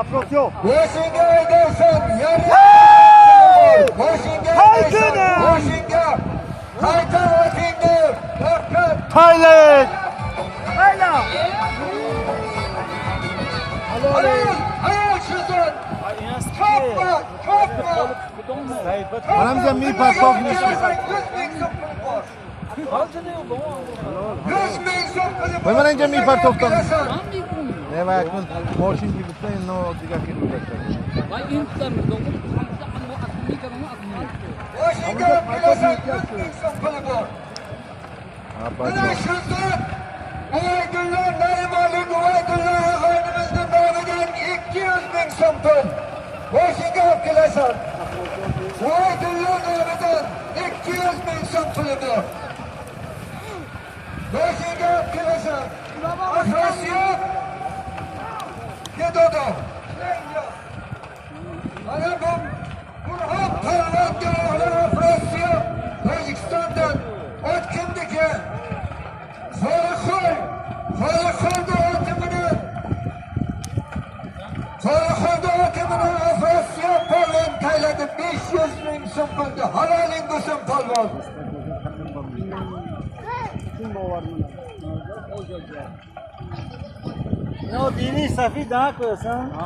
Afrosiyob. Boshingga haydaysan, yarim boshingga haydaysan, boshingga. Qaytar otingni. Faqat Thailand. Hayla. Ayol, ayol Sherzod. Chopma, chopma. Manamja mipартов меши. 100 000 so'm puli bor. 100 000 so'm puli bor. Voy, mana inja mipартовтан. Kelasan. Не ва акун мошин гирифта ино дига хел гузашта. Boshingga olib kelasan, 100 000 so'm puli bor. Mana Sherzod Ubaydulla Narimonlik Ubaydulla og'aynimizni nomidan 200 000 so'm pul. Boshingga olib kelasan. Ubaydulla nomidan 200 000 so'm puli bor. Boshingga olib kelasan. Afrosiyob Gedodo. Mana bu Burhon polvonga o'g'li Afrosiyob Tojikistondan. Ot kimniki? Xoliqxon. Xoliqxonni oti bilan, Xoliqxonni oti bilan Afrosiyob polvon tayladi. 500 ming so'm puldi. Haloling bo'lsin, polvon. No, dini safid ha ko'rasan. Ha,